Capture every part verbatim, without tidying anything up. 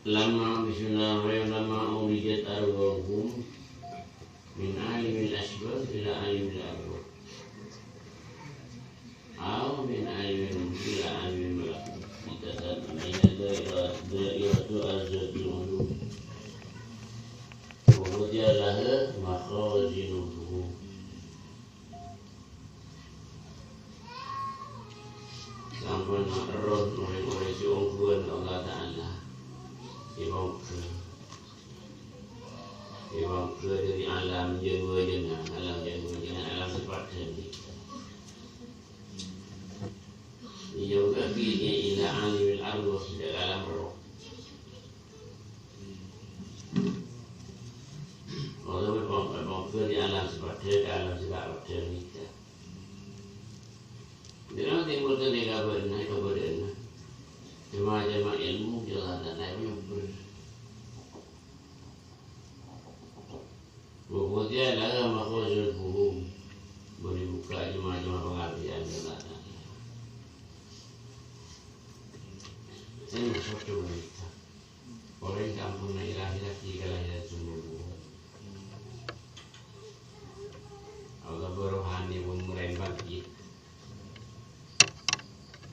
Lamma, bismillahirrahmanirrahim, lamma ukhrijat arwahuhum min alamil asbah ila alamil arwah. Aw min alamil mulki ila alamil malakut. Kita saat ini ada daerah, daerah itu azzatul ulum. Kemudian lahir makhazinul buhum. Sampun erroh rè-orèng sè ongghuwân Allah Ta'ala. Èpongghâ. Èpongghâ dhâri alam jhân-bhâjhâna, alam jhân-bhâjhâna, alam sè padhâ nèka. Èyongghuwâghi ila alamil arwah, dhâ' alam roh. Maksudnya, pon-, pon-, di alam sè padhâ, di alam sè ta' padhâ nèka. Dina timbul sandhi kabâdâ'ânna, kabâdâ'ânna. Coma-coma ilmu, jelas dan lain nyobbhâr. Wa futihat lahum makhazinul buhum. Bânnè bukka' coma-coma pangartèyan, jelas dan lain. Sè maksod coma nèka. Orèng sè ampon lahèr-lahèr ghi' kalahiran sè nomer duwâ'. Atau rohani pon mulai bangkit.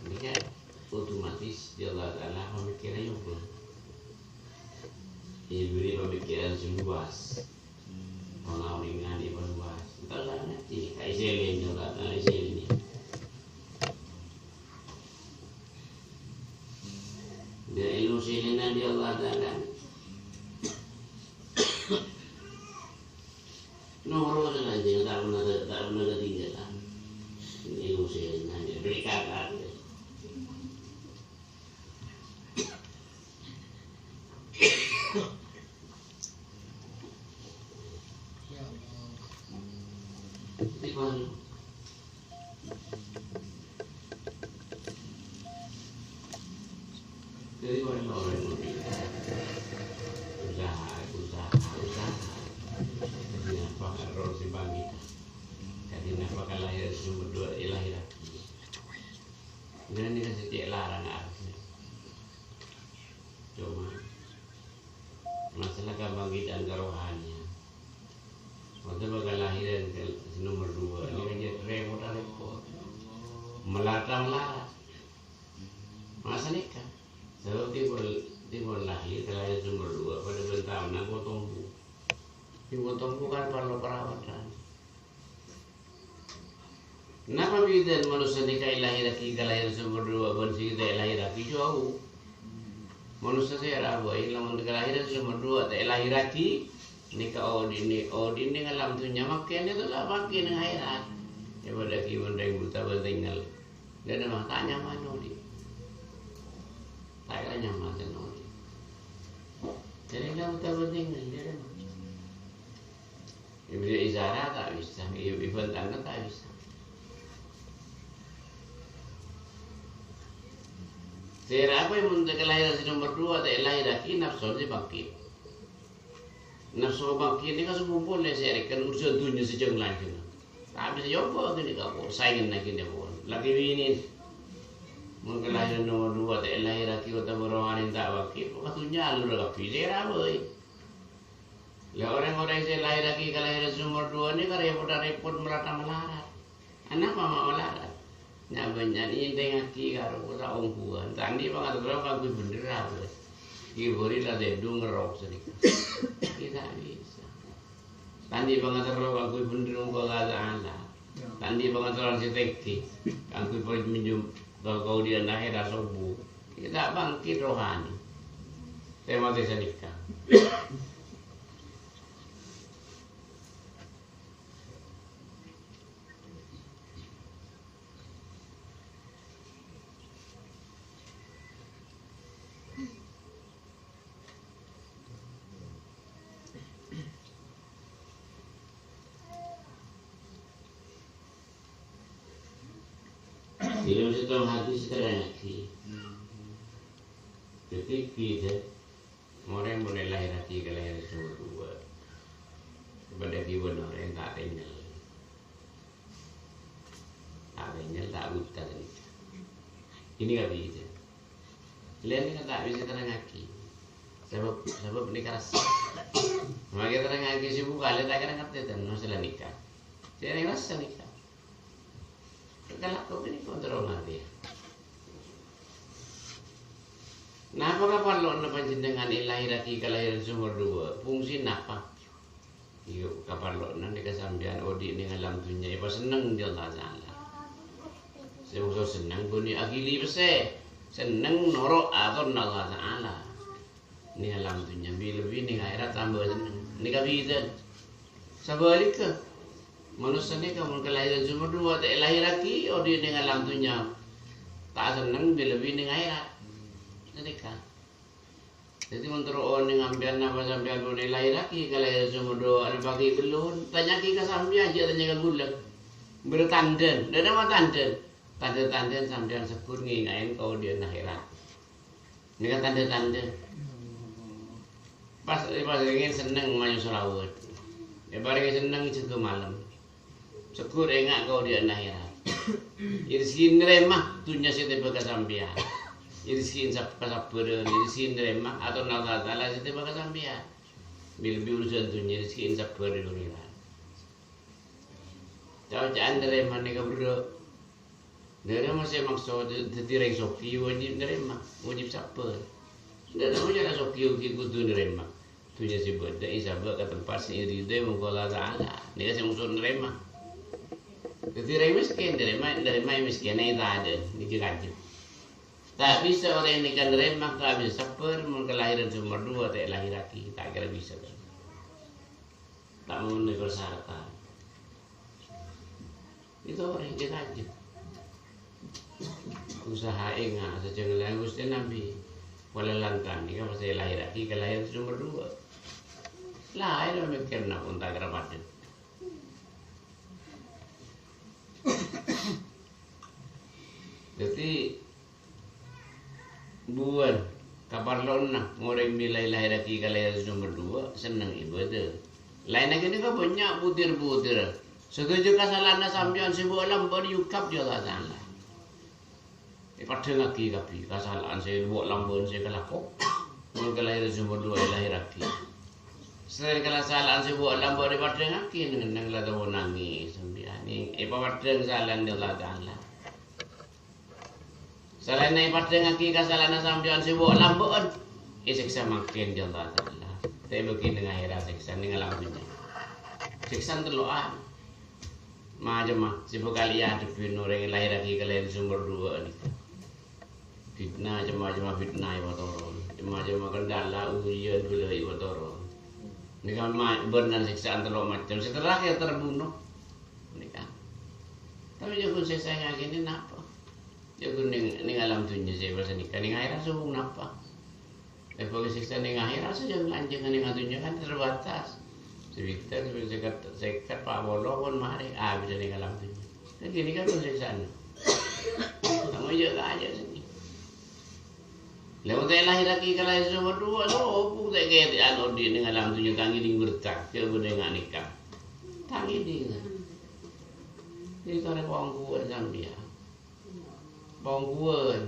Ini kan otomatis di Allah Ta'ala pamikiran yang pun. Diberi pamikiran sing luas. Pangawingan di pon luas. Entah lah nanti, kayak saya lain juga, kayak saya ini. Dia ilmu sehingga di Allah Ta'ala. Noro saja, tak pernah, tak pernah ketinggalan. Ilmu sehingga, ya, berkat ada. Jadi, orèng-orèng usaha, usaha, usaha. Jadi, napa roh si bangkit? Jadi, napa kalahiran sè nomer duwâ' èlahèrraghi? Ini kan sedikit larang artinya. Cuma masalah kebangkitan kerohanian. Waktu bakal lahiran ke nomor dua, ini kan jadi repot-repot. Melarang-larang. Masa nikah? Sebab timbul, timbul lahir, kelahiran nomor dua, pada bentar, nang potong bu. Di potong bu kan perlu perawatan. Napa bidhâna manossa nèka èlahèrraghi kalahiran sè nomer duwâ' bân sè ta' èlahèrraghi? Jhâu. Manossa sè ra bhâi, lamon kalahiran sè nomer duwâ' ta' èlahèrraghi, nèka odi'na, odi'na ngalem dhunnya, mangkèn ètolak mangkèn neng akhèrat. Èpadâ'aghi bân rèng buta bân tengngel. Dâ'na mah ta' nyaman odi'. Ta' kèra nyaman sè odi'. Jârèya buta bân tengngel, dâ'na mah. Èbârri' isyarat ta' bisa, èbântana ta' bisa. Sèra apa mon kalahiran sè nomer duwâ' ta' èlahèrraghi, napsona sè bangkit. Napso bangkit nèka sampon polè sè èrekkan urusan dhunnya sè jâng-lanjhâng. Ta' bisa èobâ ghânèka pon, saènganna ghânèka pon. Lakè binè. Mon kalahiran nomer duwâ' ta' èlahèrraghi otabâ rohani ta' bangkit, maka dhunnya alura kabbhi, sèra bhâi. Lah, orèng-orèng sè lahèrraghi kalahiran sè nomer duwâ' nèka repot-repot malarat-malarat. Anapa ma' malarat? Nya-bânnya' ènthèngngaghi karo saongghuwân. Ta' andi' pangaterro kaangghuy bhendherra, bos. Ghi' bhâri' la tèdung ngerrok sanèka. Ghi' ta' bisa. Ta' andi' pangaterro kaangghuy bhendher monggu ka Allah Ta'ala. Ta' andi' pangaterro sè tèngghi kaangghuy minjhum ka kaodi'ân akhèrat sobbhu. Ghi' ta' bangkit rohani. Tè matè sanèka. Ḍâlem sèttong hadis terangaghi. Dhâddhi, bhidhâ orèng mon èlahèrraghi kalahiran sè nomer duwâ'. Padâ ghi' bân orèng ta' tèngngel. Ta' tèngngel, ta' buta ghânèka. Ghânèka bhidhâ. Lèn nèka ta' bisa terangaghi. Sabâb, sabâb nèka rassa. Makè terangaghi sè buka, lè ta' kèra ngartè ten masalah nèka. Sè rèng rassa nèka. Kalako ghânèka kontrol ngartèya. Napa kaparlowanna panjhennengngan èlahèrraghi kalahiran sè nomer duwâ'? Fungsina napa? Iyâ, kaparlowanna nèka sampèyan oḍi' neng alam dhunnya èpasenneng bi' Allah Ta'ala. Sè maksod senneng bânnè aghili pèssè, senneng noro' atorra Allah Ta'ala. Neng alam dhunnya, bi-, lebbi neng akhèrat tambâ senneng. Nèka bhidhâna. Sabhâligghâ, manossa nèka mon kalahiran sè nomer duwâ' ta' èlahèrraghi, oḍi' neng alam dhunnya ta' senneng, bi-, lebbi neng akhèrat. Sanèka. Dhâddhi, mon terro onèng sampèyan napa sampèyan pon èlahèrraghi, kalahiran sè nomer duwâ' alèbâghi bellun, tanya'aghi ka sampèyan, jhâ' tanya ka ghulâ. Bârâ tandhâna, dhâ-, napa tandhâna? Tandhâ-tandhâna sampèyan segghut ngènga'è kaoḍi'ân akhèrat. Nèka tandhâ-tandhâ. Pas, pas èparèngè senneng mayu shalawat. Èparèngè senneng jâgâ malem. Segghut ènga' kaoḍi'ân akhèrat. Rizki narèma dhunnya sè tèbâ ka sampèyan. Rizki sab-, kasabbhârân, rizki narèma atorra Allah Ta'ala sè tèbâ ka sampèyan. Bi-, lebbi urusan dhunnya, rizki sabbhâr ḍâri Pangèran. Ca-oca'an narèma nèka berrâ'. Narèma sè maksod dhâddhi rèng soghi wâjib narèma, wâjib sabbhâr. Narèma jhâ' rèng soghi ghi kodhu narèma. Dhunnya sè bâḍâ èsabâ' ka tempat sè èridhoi mongghu Allah Ta'ala. Nèka sè maksod narèma. Dhâddhi rèng mèskèn, narèma, narèma mèskèn, ètadâ, nèka kanjeng. Ta' bisa orèng nèka narèma, ta' bisa sabbhâr, mon kalahiran sè nomer duwâ' ta' èlahèrraghi, ta' kèra bisa. Ta' memenuhi persyaratan. Itu orèng jâ-kajâ. Usaha ènga' sajân ngèlèng Ghustè Nabbhi. Pola lantaran nèka pas èlahèrraghi kalahiran sè nomer duwâ'. Laèn mèkkèrra pon ta' kèra paḍâ. Dhâddhi, Buwân, kaparlowanna orèng bilâ èlahèrraghi kalahiran sè nomer duwâ', senneng ibâdâ. Laènna ghânèka bânnya' butir-butir. Sadhâjâ kasala'anna sampèyan sè bu' lambâ'ân èokap bi' Allah Ta'ala. Èpaḍḍhângaghi kabbhi kasala'an sè bu' lambâ'ân sè èkalako. Mon kalahiran sè nomer duwâ' èlahèrraghi. Sareng kasala'an sè bu' lambâ'ân èpaḍḍhângaghi, neng-enneng la tao nangès sampèyan. Èpapaḍḍhâng sala'an bi' Allah Ta'ala. Salaènna èpaḍḍhângaghi kasala'anna sampèyan sè bu' lambâ'ân, èsèksa mangkèn bi' Allah Ta'ala. Ta' èbâghi neng akhèrat sèksa, neng alam dhunnya. Sèksa tello'an. Macemma sè bhâkal èadhebbhi orèng lahèrraghi kalahiran sè nomer duwâ' nèka. Fitnah, cem-macemma fitnah èpatoron. Cem-macemma kendala, ujian, bâlâi èpatoron. Nèka ma-, bârnana sèksaan tello' macem. Sè terakhir terbunuh. Nèka. Tapè jhâ' ghun sèksana ghânèka napa? Jhâ' ghun neng, neng alam dhunnya sè bâsa nèka, neng akhèrat sobung napa? Èbâghi sèksa neng akhèrat sajân lanjhângnga neng adhunnya kan terbatas. Sabidhâk, sabidhâk sèket, sèket, pa' polo pon marè, abis neng alam dhunnya. Kan ghânèka ghun sèksana. Tanggung jawab aja sini. Lha, mon ta' lahèrraghi kalahiran sè nomer duwâ', sobung ta' kètè'an oḍi' neng alam dhunnya ta' ngèḍing berta', jhâ' bâḍâ nga' nèka. Ta' ngèḍing. Jadi, ta' rèpon kuat sampèyan. Pongguwân,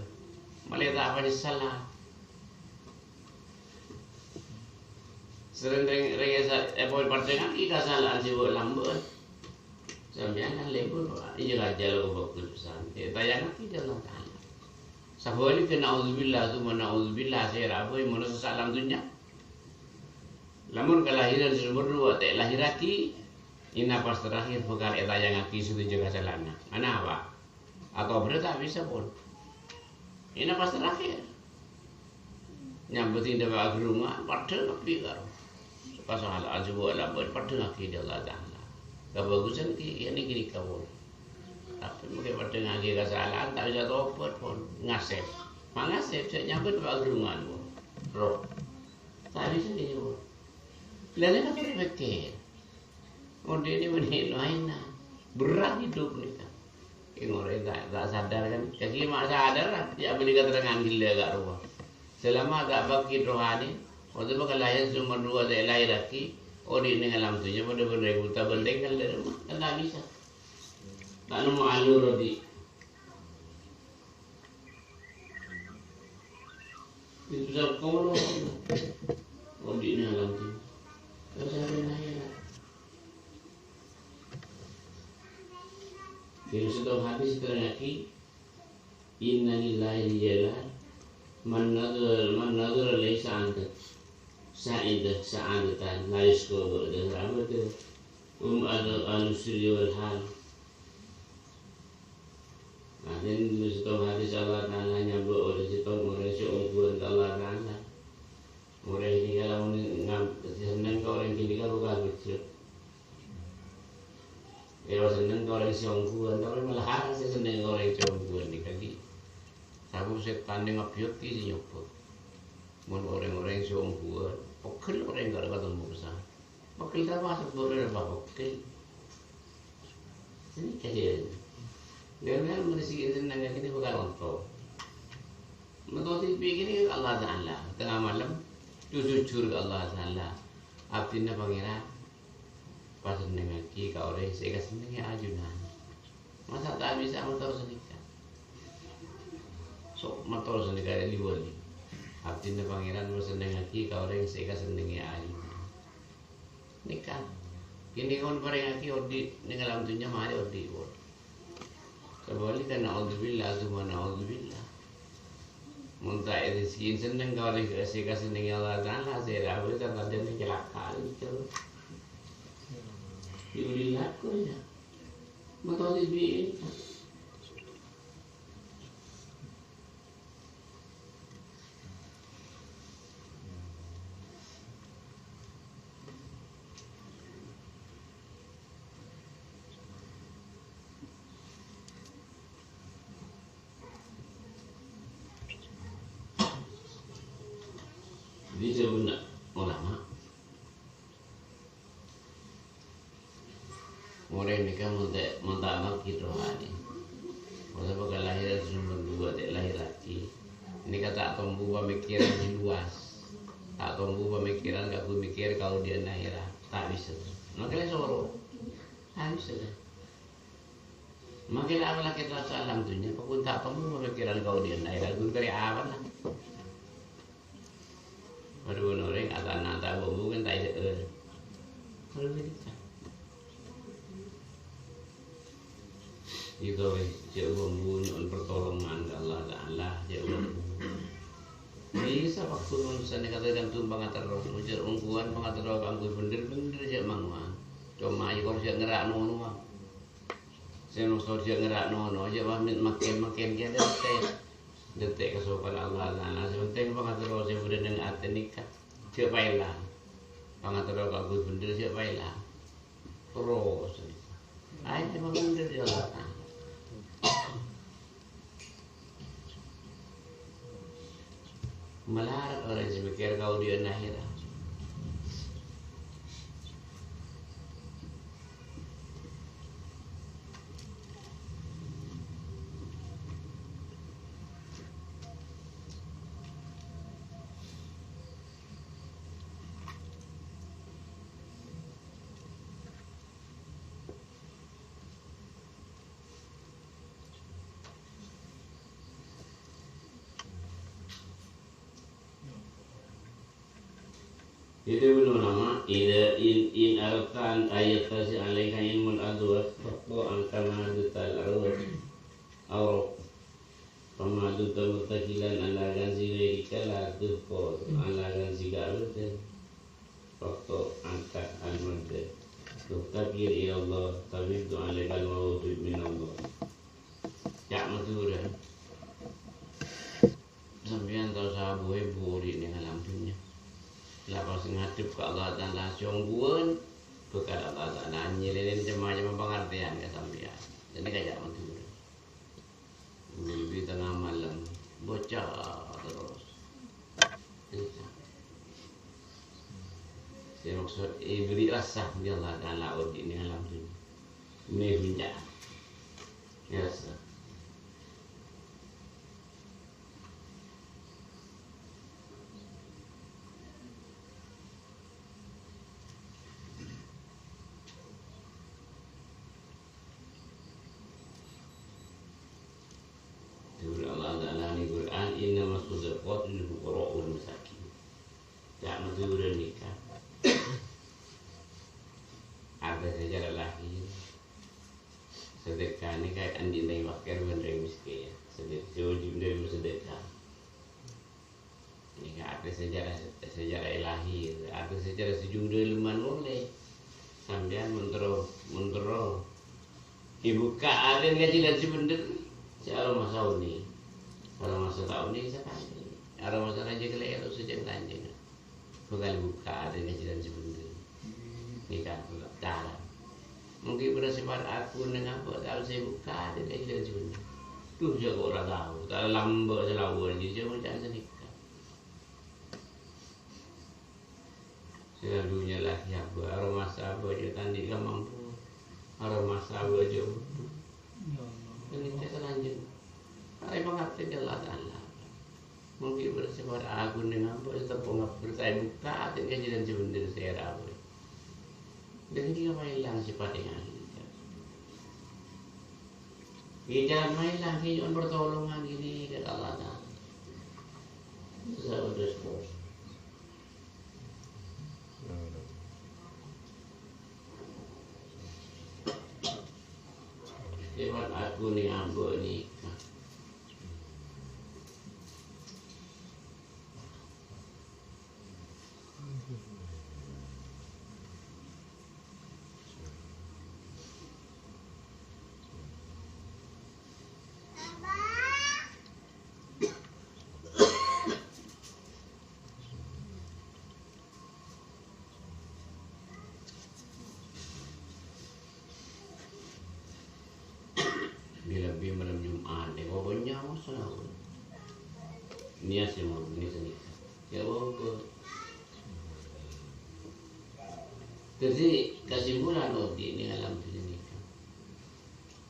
malè ta' panyessella. Sareng rèng-, rèng-, èsa-, èpaḍḍhângaghi kasala'an sè bu' lambâ'ân. Sampèyan kan lebur, Pak. Iyâ, rajâ lo bhâghus pèsan. Ètayangaghi bi' Allah Ta'ala. Sabhâligghâ, naudzubillah, tsumma naudzubillah, sèra bhâi manossa saalam dhunnya. Lamon kalahiran sè nomer duwâ' ta' lahèrraghi, ènna' pas terakhir bhâkal ètayangaghi sadhâjâ kasala'anna. Anapa? Atobâdhâ ta' bisa pon. Ènna' pas terakhir. Nyambhut ènna' pa' aghârungan, paḍâ kabbhi karo. Kasala'an sè bu' lambâ'ân paḍângaghi bi' Allah Ta'ala. Kabhâghusân ghi-, ghânèka pon. Tapè mangkè paḍângaghi kasala'an, ta' bisa tobât pon. Ngasèp. Ma' ngasèp, sè nyambhut pa' aghârungan pon. Roh. Ta' bisa ghi' pon. Lha, nèka pon pèkkèr. Mon dhâddhi mènè laènna, berat hidup nèka. Kèng orèng ta', ta' sadar kan. Kakè ma' sadar, la, jhâ' bâli katerrangan ghellâ' ka rowa. Salama ta' bâghi rohani, otabâ ka lahèr nomer duwâ' ta' lahèrraghi, odi' neng alam dhunnya padâ bân rèng buta bân tèngghâl dâ' remma, kan ta' bisa. Ta' nemmo alur odi'. Itu sabab Allah. Odi' neng alam dhunnya. Terus apa yang lahèr? Dâri sèttong hadis èterrangngaghi, "Inna lillahi rijalan, man nadhara, man nadhara laisa anda, sa'ida, sa'adatan, la yusqa ba'daha abada, hum ahlu, ahlu sirri wal hal." Nah, dâri sèttong hadis Allah Ta'ala nyabâ' oleh sèttong orèng sè ongghuwân ka Allah Ta'ala. Orèng ghânèka lamon ngam-, senneng ka orèng ghânèka bukan beccet. Iyâ, senneng ka orèng sè ongghuwân, tapè malahan sè senneng ka orèng sè ongghuwân nèka ghi'. Sabâb sètan neng abit ghi' sè nyoba. Mon orèng-orèng sè ongghuwân, pegghel orèng ghâ' katemmo ka sa-, pegghel ta' pas, orèng pas pegghel. Sènèka jâ. Ghâr-ghâr mon sè senneng ghânèka bhâkal onto. Mènta T V ghânèka Allah Ta'ala, tengnga malem, jujur ka Allah Ta'ala. Abdhina Pangèran. Pasennengngaghi ka orèng sè èkasennengngè ajunan. Masa' ta' bisa mator sanèka? Sok mator sanèka li-wali. Abdhina Pangèran pasennengngaghi ka orèng sè èkasennengngè ajunan. Nèka. Kènè' mon parèngngaghi odi' neng alam dhunnya marè odi' pon. Sabâliknya, naudzubillah, tsumma naudzubillah. Mon ta' èrejekkèn senneng ka orèng sè èkasennengngè Allah Ta'ala, sè ra bhâi ta' tadâna calaka' itu. Diulang lako ya. Motor dibi'. Jadi, sabâna ulama, orèng nèka mon ta', mon ta' bâghi rohani. Mon ta' bâghi lahèr nomer duwâ', ta' lahèrraghi. Nèka ta' tombu pamikiran sè luas. Ta' tombu pamikiran kaangghuy mikir kaodi'ân ahèrat. Ta' bisa. Makanya soro. Ta' bisa. Makanya apa lagi rasa alam dunia, pokoknya ta' tombu pamikiran kaodi'ân ahèrat. Ghun karè apa lah. Padâ bân orèng atana ta' bambu kan ta' èdhâ'âr. Kalau begitu. Itu wis, jhâ' bambu nyo'on pertolongan ka Allah Ta'ala, jhâ' bambu. Bisa pakon manusia nèka tergantung pangaterro, jhâ' ongghuwân pangaterro kaangghuy bhendher-bhendher jhâ' mangowan. Coma aja kor jhâ' ngèra' nono. Sè nokso jhâ' ngèra' nono, jhâ' makin, makin, makin kèya dântè'. Dântè' kasokan Allah Ta'ala. Sè pentèng pangaterro sè bâdâ neng atè nèka. Jhâ' paèlang. Pangaterro kaangghuy bhendher jhâ' paèlang. Terros. Aèng bhendher ya Allah Ta'ala. Malarat orèng sè mikir kaodi'ân ahèrat. Itu ulama, idza in, in aradta an yattasi alaika ilmul adwar, faqta anka ma'adutal awraq. Awraq. Fa ma'adutta muttakilan ala kanzi ghairika la tuhqa ala kanzika abadan. Faqta anka al-madda. Tuftakir ila Allah, tafiddu alaikal mawahib minallah. Ca' Madhurâ. Sampèyan ta' osa bu-èbu odi' neng alam dhunnya. La pas ngadhep ka Allah Ta'ala sè ongghuwân, bhâkal Allah Ta'ala nyèlènè cem-macemma pangartèyan ka sampèyan. Jârèya ca' Madhurâ. Mimpi tengnga malem, bâca terros. Sè maksod èbherri' rassa bi' Allah Ta'ala odi' neng alam dhunnya. Mè' bânnya'. Rassa. Sedekah lil fuqara wal masakin. Ca'na Madhurâ nèka. Artè secara lahir. Sedekah nèka andi' neng fakir bân rèng mèskèn. Sedekah wajib nerima sedekah. Nèka artè secara, secara lahir. Artè secara sè jung dâlemman ollè. Sampèyan mon terro, mon terro èbukka' atèna ka jhâlân sè bhendher, sè aromasa onèng. Aromasa ta' onèng sakalè. Aromasa rajâ kalèro sajân-lanjhângnga. Bhâkal bukka' atèna ka jhâlân sè bhendher. Nèka cara. Mon ghi' bâdâ sè padâ aku neng apa, ta' osa èbukka' atèna ka jhâlân sè bhendher. Dhu, jhâ' kok ora tao. Ta' lambâ' sè lawan, jhâ' ngoca' sanèka. Sè la dhunnya la siapa, aromasa apa jhâ' ta' andi' kamampuan. Aromasa apa jhâ' butuh. Ini kita lanjut. Arè pangartèna Allah Ta'ala. Mon ghi' bâdâ sè padâ aku neng apa, tetep ngabbher ta' èbukka' atèna ka jhâlân sè bhendher sè èra apa. Dan ini apa ilang sè padâ ngan. Ghi' jhâlân maèlang, ghi' nyo'on pertolongan ghi' ka Allah Ta'ala. Terus apa terus, Bos? Lewat aku ni ambo ni. Bilâ bi malem Jum'at, nèko bânnya' masalah. Niat sè mau, niat sè nikah. Ya, wong ko. Dhâddhi, kasimpulan odi' neng alam dhunnya nèka.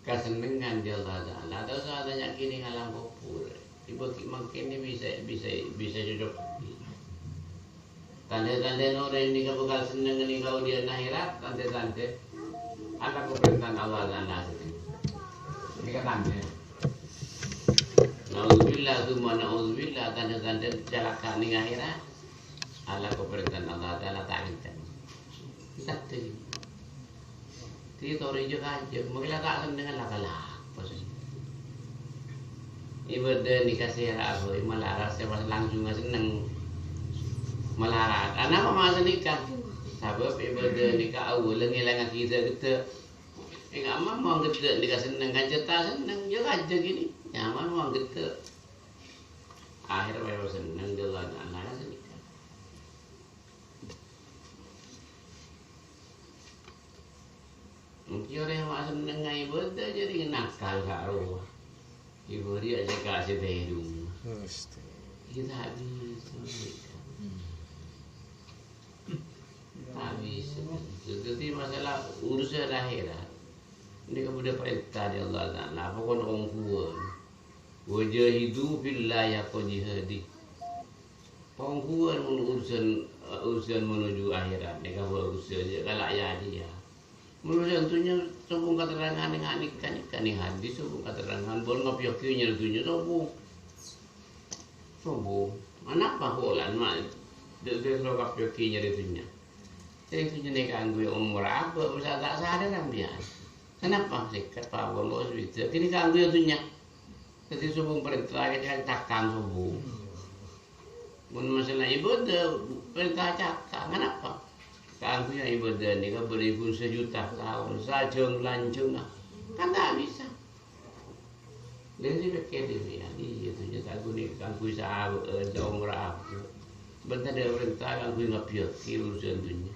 Kasennengngan dâri Allah Ta'ala, ta' osa atanya'aghi neng alam kobhur. Èbâghi mangkèn bisa, bisa, bisa cocok. Tandhâ-tandhâna orèng nèka bhâkal senneng neng kaodi'ân akhèrat, tandhâ-tandhâ alako parèntana Allah Ta'ala. Nèka tandhâ. Naudzubillah, tsumma naudzubillah, tandhâ-tandhâ calaka' neng akhèrat. Alako parèntana Allah Ta'ala ta' kencèng. Tandhâ. Dhâddhi torè jâ-kajâ, mangkèn la ta' senneng la kalapa sè. Ibâdâ nèka sè ra abâ' malarat sè pas langsungnga senneng. Malarat. Anapa ma' sanèka? Sabâb ibâdâ nèka awwâllâ ngèlangngaghi dâ'-ghedâ'. Ènga' ma' mon ghedâ' nèka senneng, kajâ ta' senneng, jâ-kajâ ghi nè. Nyaman mon ghedâ'. Akhèr mayu senneng jâ la ana' sanèka. Mungkin orèng ma' senneng ibâdâ jadi nakal ka rowa. Ibâdâ ajâ ka sè tèdung. Astaga. Kita habis mereka. Hmm. Habis. Jadi masalah urusan akhèrat. Ini kan udah perintah dari Allah Ta'ala. Apa kon ongghuwân? Wajahidu fillahi haqqa jihadih. Ongghuwân mon urusan, urusan menuju akhèrat. Nèka bhâghus jâ, kala' ya, ya. Menurut tentunya sobung katerangan dengan ikan-ikan yang hadis, sobung katerangan bon ngapèyaghi nyarè dhunnya sobung. Sobung. Anapa holan, ma'? Dek dek lo ngapèyaghi nyarè dhunnya. Nyarè dhunnya nèka kaangghuy omor abâ', masa ta' sadar sampèyan. Kenapa? Sèket pawon lo swida. Kini kaangghuy dhunnya. Dhâddhi sobung parènta cakang sobung. Mon masalah ibâdâ, parènta cakang, kenapa? Kaangghuy ibâdâ nèka bâriyâ ghun sajuta taon, sajâng-lanjhângnga. Kan ta' bisa. Lha, sè pèkkèr dhimèn, iyâ, dhunnya ta' ghun kaangghuy saabâ'ân, saomor abâ'. Bân tadâ' parènta kaangghuy ngabiyâghi urusan dhunnya.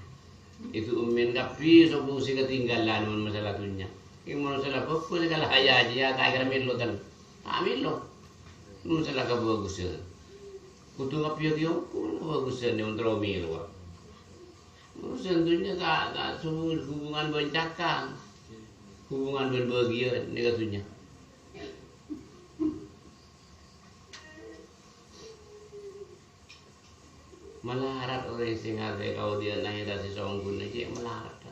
Itu umèn kabbhi sobung sè katinggalan mon masalah dhunnya. Kèng mon masalah bhâbhâ sè kala haya jiyâ ta' kèra mèlo ten. Ta' mèlo. Mon masalah kabhâghusân. Kodhu ngabiyâghi ongghu kabhâghusân mon terro mèlo. Urusan dhunnya ta', ta' sobung hubungan bân cakang. Hubungan bân bâgiyân nèka dhunnya. Malarat orèng sè ngartè kaodi'ân akhèrat sè songghuna cè' malarat.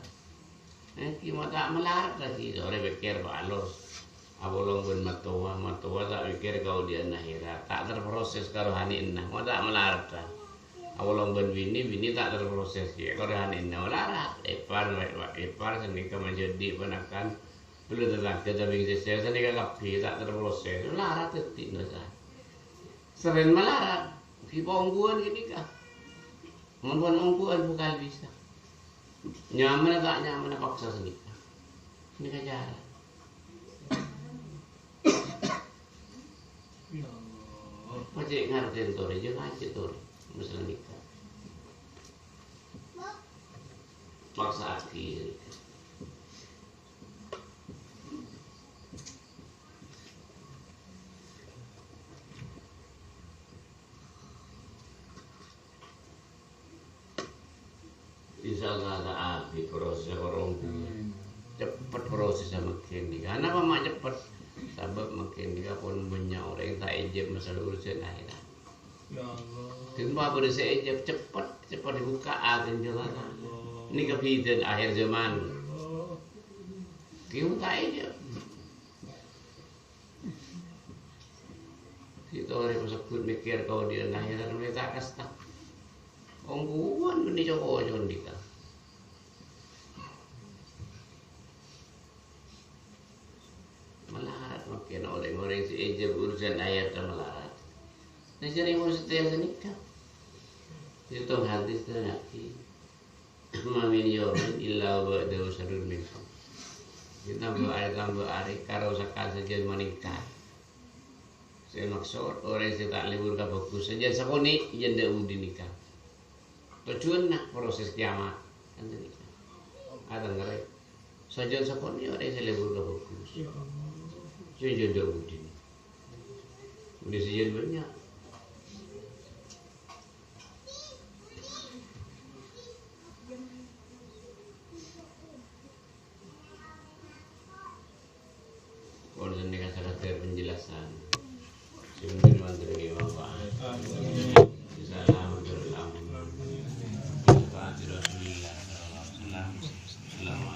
Ènggi ma' ta' malarat lagi, orèng pèkkèr palos. Apolong bân mattowa, mattowa ta' mèkkèr kaodi'ân akhèrat, ta' terproses ka rohani'na, ma' ta' malarat. Apolong bân binè, binè ta' terproses kèya ka rohani'na, malarat. Èpar, èpar, sanèka manjhâdi' ponakan, bâlâ tatangghâ, tabing sèsè, sanèka kabbhi ta' terproses, malarat dhâddhi dosa. Sèrèn malarat, ghi' paongghuwân ghânèka. Mon bân ongghuwân bhâkal bisa. Nyamana ta' nyamana paksa sanèka. Nèka cara. Pajhât ngartèn torè, jhâ' ngajhâk torè. Masalah nèka. Paksa'aghi. Insyaallah ta' abit prosesnya korong. Cepet prosesnya mangkèn nèka. Kenapa ma' cepet? Sabâb mangkèn nèka pon bânnya' orèng ta' èjâb masalah urusan akhèrat. Ya Allah. Kenapa bâdâ sè èjâb cepet, cepet dibuka atèna jâlâna. Nèka bidhâna akhir zaman. Kèng ta' èjâb. Sè torè pasebbhut mèkkèr kaodi'ân akhèrat mènta kasta. Ongghuwân bânnè co-koco ndika. Malarat mangkèn orèng-orèng sè èjâb urusan akhèrat malarat. Nah, jârèya mon satèya sanèka. Sèttong hadis terangaghi. Ma min yaumin illa wa ba'dahu syarrun minhu. Tambâ arè, tambâ arè, karosakan sajân manèngkat. Sè maksod, orèng sè ta' lebur ka bhâghus, sajân sakonè', jân dâ' budi nèka. Tojjhuwânna proses kiamat. Kan nèka. Adhângghâr. Sajân sakonè' orèng sè lebur ka bhâghus. Sajân dâ' budi. Budi sajân bânnya'. Pon sanèka sakadhâr penjelasan. Sè mungkin wonten ngghi, Bapak. Salam, salam. Rasulillah. Salam. Salam.